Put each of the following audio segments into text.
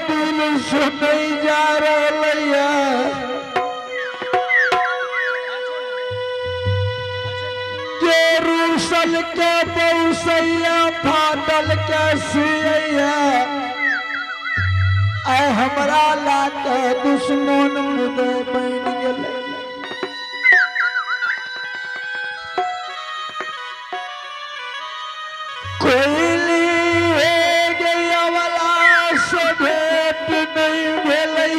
दिल सुनै जा रहलैया जे रूसल के बौसैया फाटल के सियैया आय हमरा लाके दुश्मन मुदे बनि गेलै। कोयली गैया वाला से भेंट नहीं भेलै।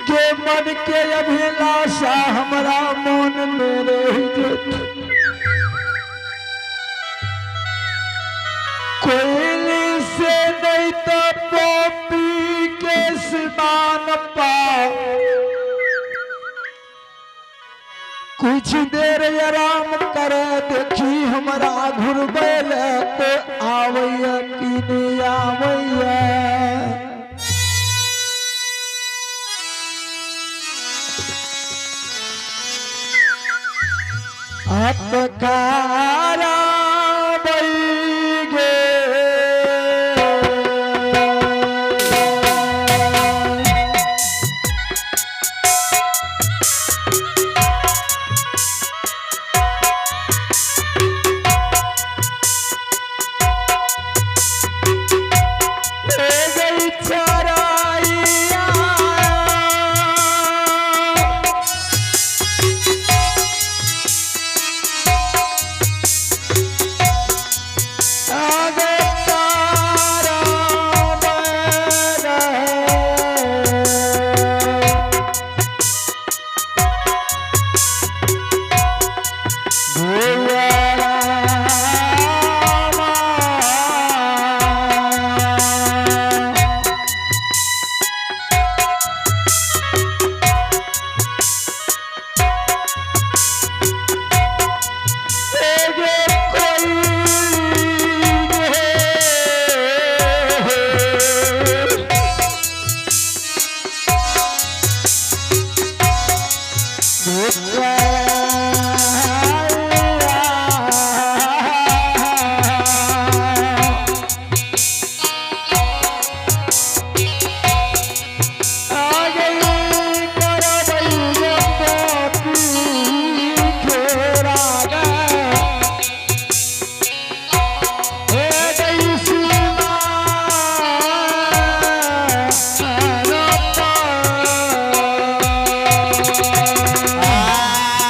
जे मन के अभिलाषा हमरा मन में रहि जेतै। कोयली से नहीं तो पॉपी के स्नान पा कुछ देर आराम करे देखी हमरा घुरबै ले तो आवैया कि नहीं आवैया। अपकारा गे। गई चराइया आगे तारा आ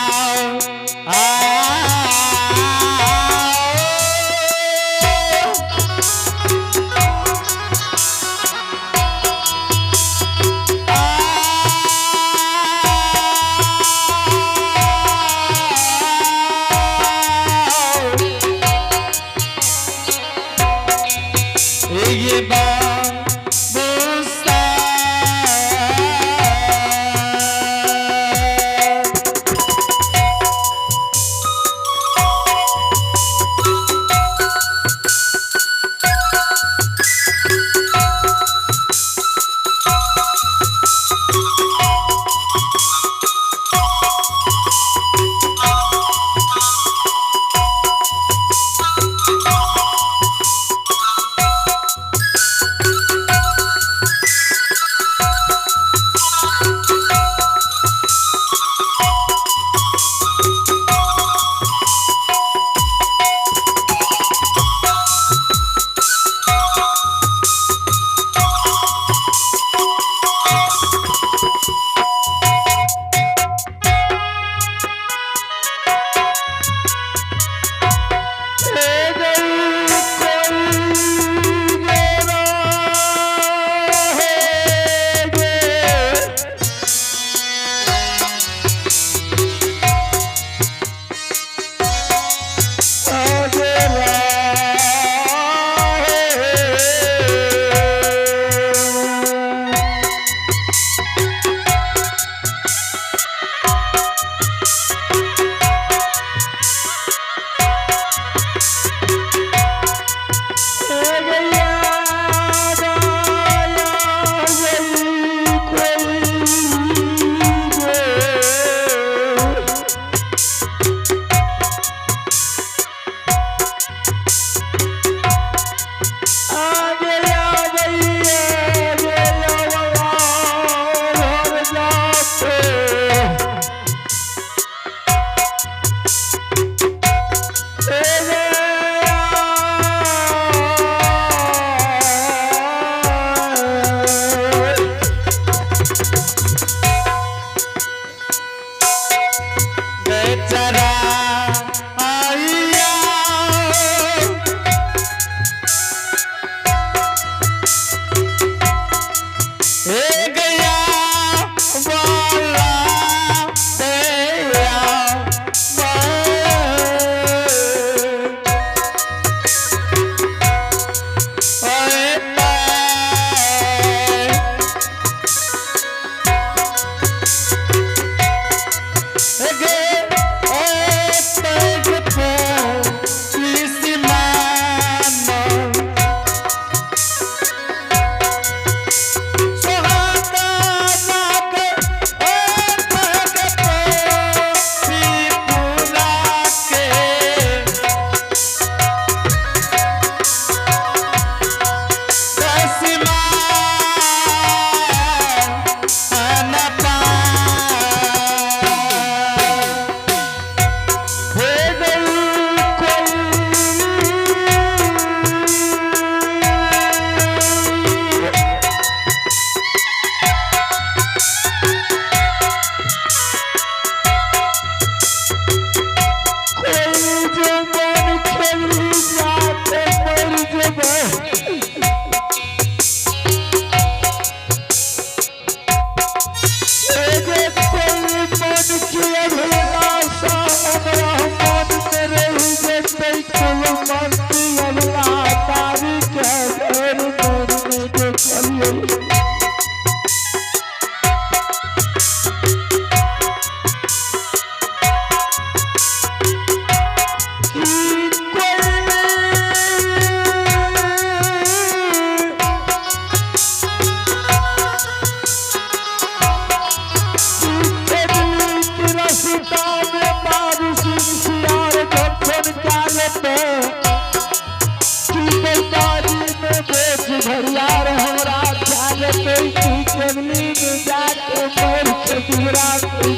हमरा कोई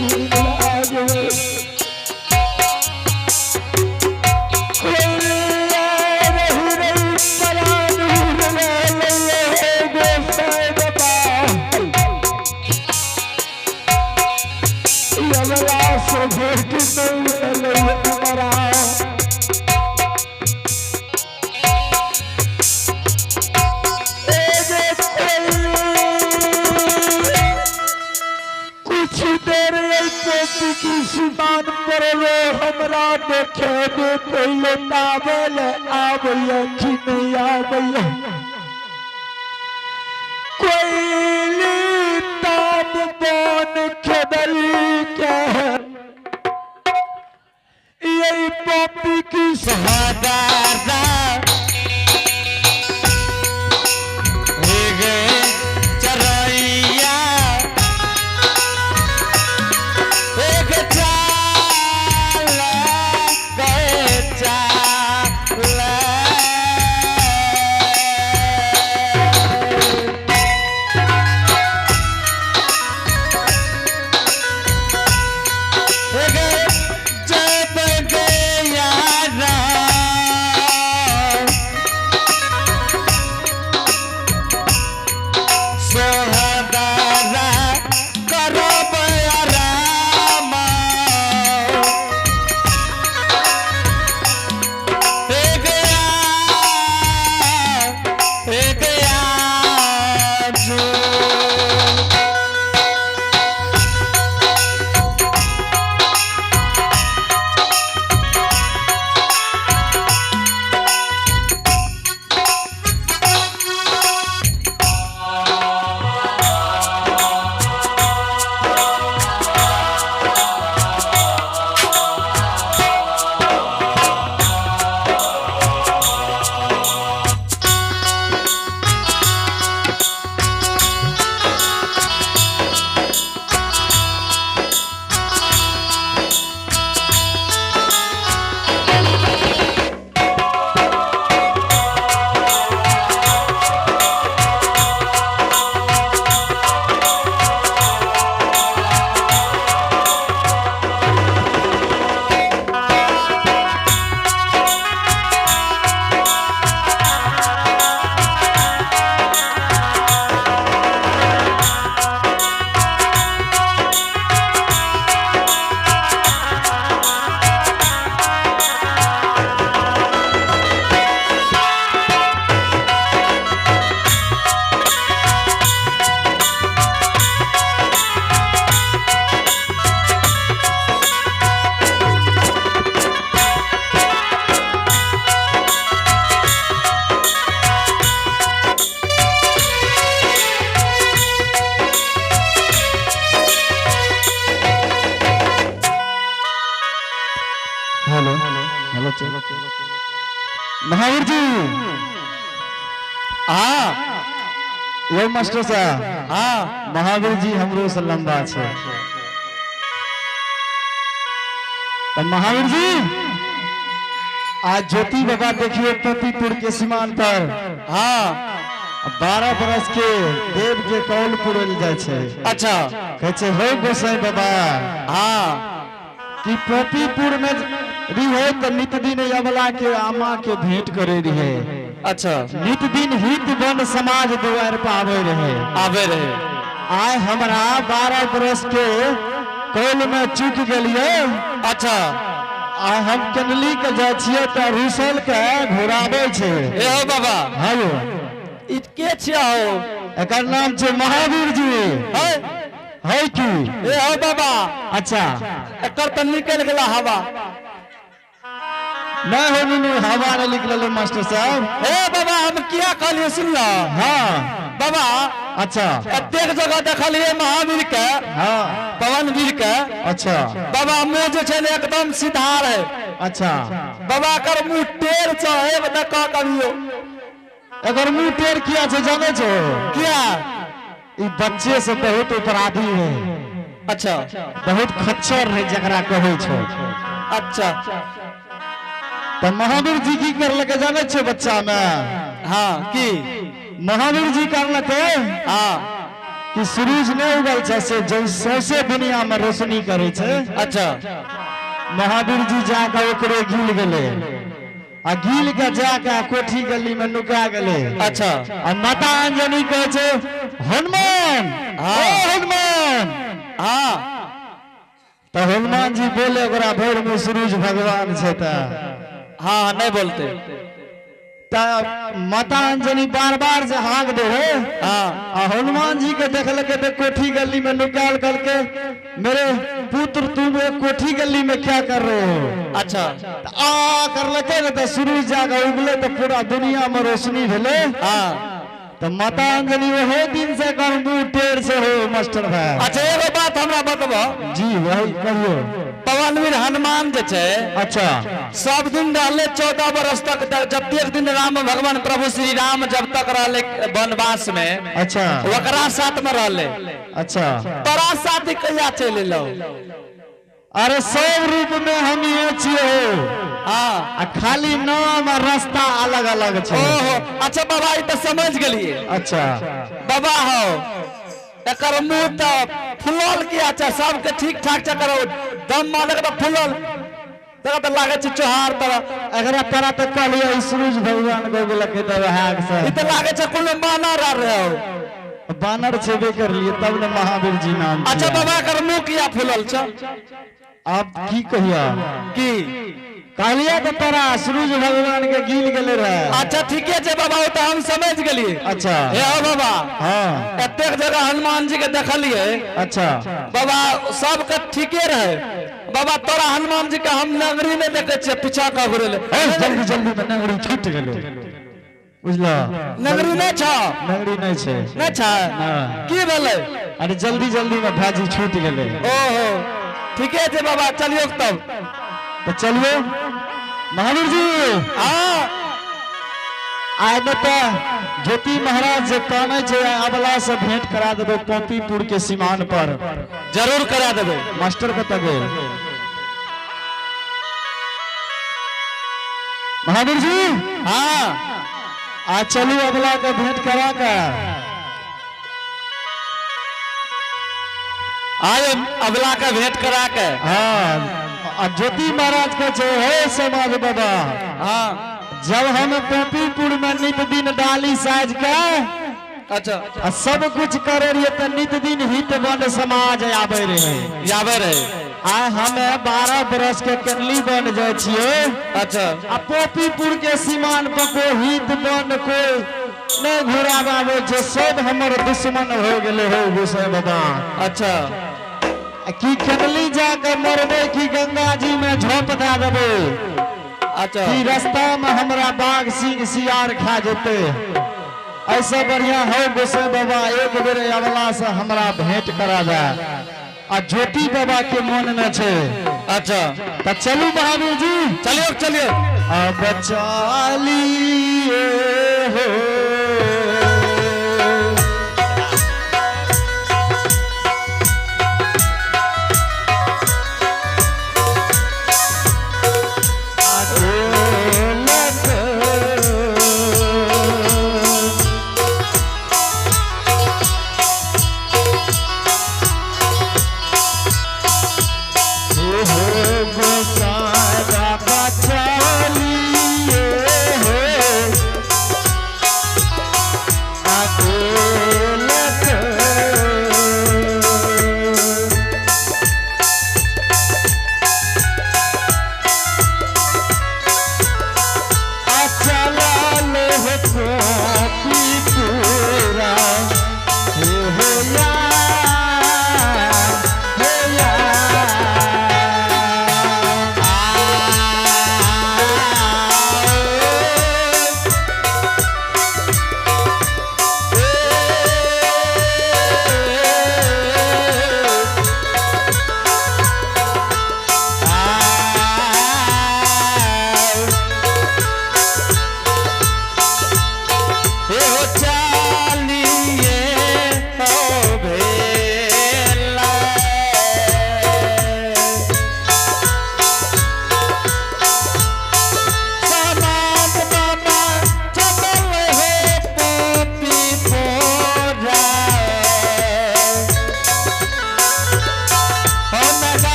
कुछ देर की सीमान पर हमरा देखे दे पहले तावल आबैया कि नहीं आबैया। कोई ताब बन खेदल के यही पॉपी की सहादारा हे गे चरैया एक चाल गए चाल। जब गया राम सोहदारा करब राम हे गया हे गया जो। हेलो हेलो चलो महावीर जी। हाँ। यो मास्टर साहब। हाँ। महावीर जी हमरो से लंबा छै। तो महावीर जी आज ज्योति बाबा देखिए पतिपुर के सीमान पर। हाँ। 12 बरस के देव के कौल पुरल जाय छै। अच्छा। कहै छै हो गोसाई बाबा। हाँ। कि पोपीपुर में रहे तो नित दिन अबला के आमा के भेंट करे रहे। अच्छा। नित दिन हित बन समाज दुआर पर आवे रहे। आबे रहे। आय हमरा 12 बरस के कौल में चुक गेलिए। अच्छा। आ हम कनली के जाइ छियै तऽ रुसल के घुराबै छै। ए हो बाबा। हाँ यो। ई के छिया हो? एकर नाम छै महावीर जी। है। है की? ए हो बाबा। अच्छा। एकर तऽ निकलि गेला हवा। नहीं हो नुनू, हवा नहीं निकलल मास्टर साहब। ए बाबा, हम किया कहलिए सुनल? हाँ। बाबा। अच्छा। कतेक जगह देखलिए महावीर के। हाँ। पवन वीर के। अच्छा। बाबा मुँह जे छै ने एकदम सीधा रहे। अच्छा। बाबा कर मुँह टेढ़ छै, हे बता कह कभियो। एकर मुँह टेढ़ किया छै जाने छो? किया? ई बच्चे से बहुत अपराधी है। अच्छा। बहुत खच्चर है जकरा कहै छो। अच्छा। तो महावीर जी की करलकै जाने छो बच्चा में? हाँ की? महावीर जी करलकै। हाँ। कि सूरज नहि उगल छै से जै सौंसे दुनिया में रोशनी करे छै। अच्छा। महावीर जी जाके ओकरे गिल गेलै आ गिल के जाके कोठी गली में नुका गेलै। अच्छा। आ माता अंजनी कहै छै, हनुमान, हाँ। ओ हनुमान। हाँ। तऽ हनुमान जी बोले ओकरा भरि में सूरज भगवान छै तऽ। हाँ, नहीं बोलते। तऽ माता अंजनी बार बार जे हाँक दे है। हाँ। आ हनुमान जी के देखलके तऽ कोठी गली में नुकाल, कहलके, मेरे पुत्र, तुम एक कोठी गली में क्या कर रहे हो? अच्छा। तऽ आ करलके ने तऽ सूरज जाके उगले तऽ पूरा दुनिया में रोशनी भेलै। हाँ। तऽ माता अंजनी ओहे दिन से एकर मुंह टेढ़ से हो, मास्टर भाई। अच्छा, एगो बात हमरा बतबो। जी, वही कहियो। पवनवीर हनुमान जे छै, अच्छा। सब दिन रहले 14 बरस तक, जब एक दिन राम भगवान प्रभु श्री राम जब तक रहले वनवास में, अच्छा। ओकरा साथ में रहले। अच्छा। तोरा साथ कहिया चलि एलौ? अरे, सब रूप में हम ये छियै हो। हाँ। आ खाली नाम आ रास्ता अलग अलग छै। ओहो, अच्छा बाबा, ई तऽ समझ गेलिए। अच्छा। बाबा हो, एकर मुंह तऽ फुलल किया छै? सबके ठीक ठाक छै, एकर दम मारलक तऽ फुलल, तोरा तऽ लागै छै चोहार तरह। एकरा तोरा तऽ कहलियै ई सूरज भगवान को गेलक तऽ वएह से। ई तऽ लागै छै कोनो बानर आर रहे हो। बानर छेबे करलिए तब ने महावीर जी नाम अच्छा। छियै। बाबा, एकर मुंह किया फुलल छै? आब की कहिया? की? कहलियै तऽ तोरा सूरज भगवान के गिल गेले रहे। अच्छा, ठीके छै बाबा, ओ तऽ हम समझ गेलिए। अच्छा। हे हो बाबा, हाँ। एतेक जगह हनुमान जी के देखलिए। अच्छा। बाबा, सबके ठीके रहे बाबा, तोरा हनुमान जी के हम नगरी में देखे छियै पीछा का घुरेले। ए, जल्दी जल्दी में नगरी छूट गेलै, बुझलो? नगरी नहि छ? नगरी नहि छै। नहि छै? नहि। की भेलै? अरे, जल्दी जल्दी में भाजी छूट गेलै। ओहो, ठीके छै बाबा, चलियौ तब। तऽ चलियो महावीर जी। हाँ। आइ में तऽ ज्योति महाराज जे कहने छै, अबला से भेंट करा देबै पोपीपुर के सीमान पर। जरूर करा देबै। मास्टर कतऽ गेल? महावीर जी। हाँ। आ चलू अबला के भेंट करा के। आय अबला के भेंट करा के। हाँ, आ ज्योति महाराज के छै, हे समाज बाबा, हाँ। जब हम पोपीपुर में नित दिन डाली साज के अच्छा। आ सब कुछ करे रहिए तऽ नित दिन हित बन समाज आबे रहे। आबे रहे। आइ हमे 12 बरस के कनली बन जाइ छियै अच्छा। आ पोपीपुर के सीमान पर कोई हित बन कोई नहि घुराबे आबै छै, सब हमर दुश्मन हो गेले हो गोसाई बाबा। अच्छा। आ की कनली जाके मरबै कि गंगा जी में झोप दए देबै? अच्छा। कि रास्ता में हमरा बाघ सिंह सियार खा जेतै? ऐसे बढ़िया हो गोसाई बाबा, एक बेर अबला से हमरा भेंट करा दे। आ ज्योति बाबा के मन में छै। अच्छा। तऽ चलू महावीर जी। चलियो, चलियो। अब चलिए हो।